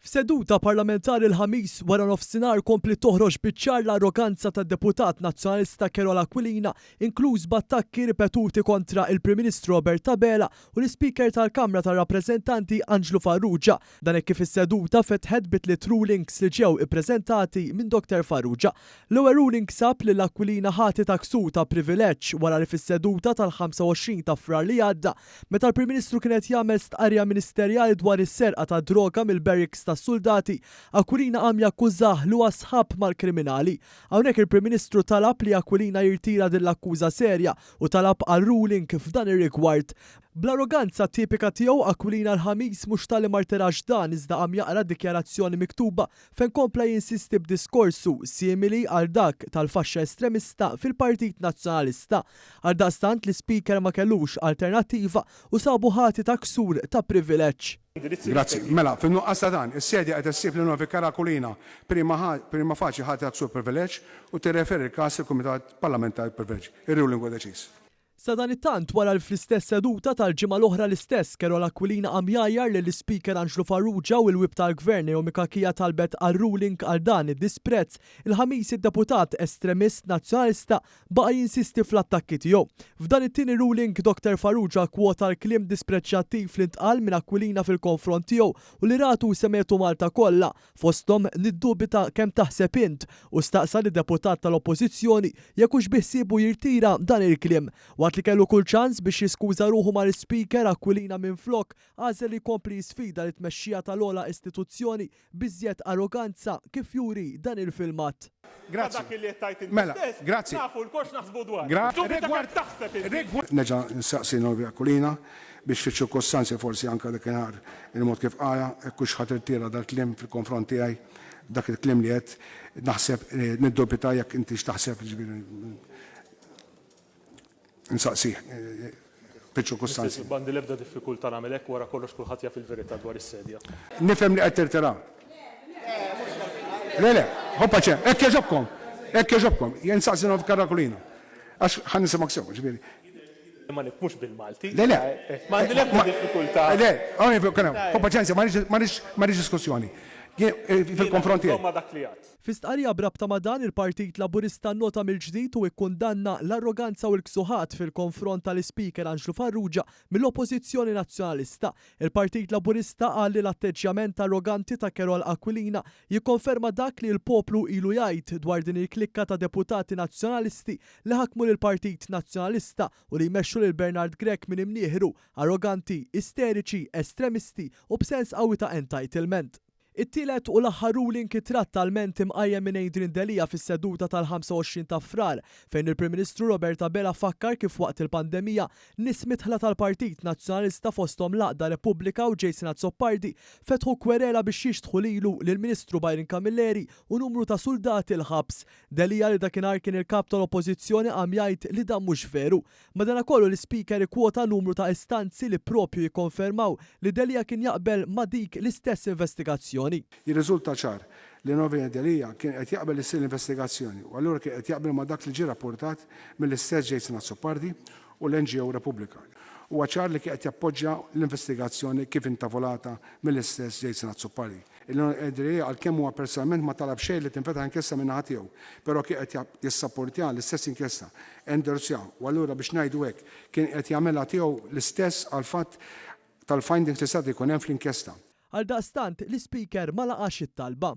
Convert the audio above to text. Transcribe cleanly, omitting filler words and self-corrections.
F'seduta parlamentari l-Ħamis waranofsinhar kompliet toħroġ biċ-ċar l-arroganza tad-deputat Nazzjonalista Karol Aquilina inkluż b'attakki ripetuti kontra il-Prim Ministru Robert Abela u l-Ispeaker tal-Kamra tar-Rappreżentanti Anġlu Farrugia. Dan hekk kif is-seduta fetħet bi tliet rulings li ġew ippreżentati minn Dr Farrugia. L-ewwel ruling sab lil Aquilina ħati ta' ksur ta' privileġġ wara li fis-seduta tal-25 ta' Frar li għadda Meta l-Prim Ministru kien qed jagħmel stqarrija ministerjali dwar is-serqa tad-droga mill-barracks tas-suldati, Aquilina qam jakkużah li huwa sħab mal-kriminali. Hawnhekk il-Prim Ministru talab li Aquilina jirtira din l-akkuża serja u talab għal ruling f'dan ir-rigward. Bl-arroganza tipika tiegħu, Aquilina l-Ħamis mhux talli ma rtirax dan iżda qam jaqra dikjarazzjoni miktuba fejn kompla jinsisti b'diskorsu simili għal dak tal-faxxa estremista fil-Partit Nazzjonalista. Għaldaqstant l-Ispeaker ma kellux alternattiva u sabu ħati ta' ksur ta' privileġġ. Grazzi. Mela, fin-nuqqas ta' dan, is-Sedja qed issib lil Novi Karakulina prima facie ħati ta' ksur privileġġ u tirreferi l-każ lill-Kumitat Parlamentari Privileġġi. Ir-ruling huwa deċiż. Sadanittant, wara li fl-istess seduta tal-ġimgħa l-oħra l-istess Karol Aquilina qam jgħajjar lill-Ispeaker Anġlu Farrugia u l-Whip tal-Gvern Naomi Cachia talbet għal ruling għal dan id-disprezz, il-Ħamis id-deputat estremist Nazzjonalista baqa' jinsisti fl-attakki tiegħu. F'dan it-tieni ruling, Dr Farrugia kkwota l-kliem dispreċjattiv li ntqal minn Aquilina fil-konfront tiegħu u li ratu u semgħetu Malta kollha, Fosthom, niddubita kemm taħseb int, u staqsa lid-deputat tal-Oppożizzjoni jekk hux biħsiebu jirtira dan il-kliem. Waqt li kellu kull ċans biex jiskuża ruħu mal-Ispeaker, Aquilina minflok għażel li jkompli jisfida lit-tmexxija tal-ogħla istituzzjoni b'iżjed arroganza kif juri dan il-filmat. Grazzi. Mela, grazzi. Rigward. Nerġa' nsaqsi Norvi Aquilina biex fiċ-ċirkostanzi forsi anke dakinhar il-mod kif qalha, hekk hux ħa tirtira dal-kliem fil-konfront tiegħi, dak il-kliem li għedt, naħseb, niddubita jekk inti x'taħseb, jiġifieri nsaqsih fiċ-ċirkostanzi. Mister M'għandi l-ebda diffikultà nagħmel hekk, wara kollox kulħadd jaf il-verità dwar is-sedja. Nifhem li qed tirtira. Le, le, ħu paċe, hekk jogħġobkom, hekk jogħġobkom, jien nsaqsi Norvi Aquilina, għax ħa nisimgħek sew, jiġifieri. Ma nifhmux bil-Malti. Le, le. Ma għandi l-ebda diffikultà. Le, ħu paċenzja, ma rridx diskussjoni. Fil-konfront tiegħi. Ma dak li għedt. Fi stqarrija b'rabta ma' dan, il-Partit Laburista nnota mill-ġdid u ikkundanna l-arroganza u l-ksuħat fil-konfront tal-Ispeaker Anġlu Farrugia mill-Oppożizzjoni Nazzjonalista. Il-Partit Laburista qal li l-atteġġjament arroganti ta' Karol Aquilina jikkonferma dak li l-poplu ilu jgħid dwar din il-klikka ta' deputati Nazzjonalisti li ħakmu lill-Partit Nazzjonalista u li jmexxu lil Bernard Grech minn imnieħru, arroganti, isteriċi, estremisti u b'sens qawwi ta' entitlement. It-tielet u l-aħħar ruling ittratta lment imqajjem minn Adrian Delia fis-seduta tal-25 ta' Frar, fejn il-Prim Ministru Robert Abela fakkar kif waqt il-pandemija, nies midħla tal-Partit Nazzjonalista fosthom l-Għaqda Repubblika u Jason Azzopardi fetħu kwerela biex jixtħu lilu, lill-Ministru Byron Camilleri u numru ta' suldati l-ħabs. Delia li dakinhar kien il-Kap tal-Oppożizzjoni qam jgħid li dan mhux veru. Madanakollu l-Ispeaker ikkwota numru ta' istanzi li propju jikkonfermaw li Delia kien jaqbel ma' dik l-istess investigazzjoni. Jirriżulta ċar li Novian Delia kien qed jaqbel li ssir l-investigazzjoni u allura kien qed jaqbel ma' dak li ġie rappurtat mill-istess Jason Azzopardi u l-NGO Repubblika. Huwa ċar li kien qed jappoġġja l-investigazzjoni kif intavolata mill-istess Jason Azzopardi. Il-Leon għalkemm huwa personalment ma talab xejn li tinfetaħ inkjesta min-naħa tiegħu, però kien qed jissapportja l-istess inkjesta, endorsja u allura biex ngħidu hekk, kien qed jagħmilha tiegħu l-istess għall-fatt tal-findings li seta' jkun hemm fl-inkjesta. Għaldaqstant, l-Ispeaker ma laqax it-talba.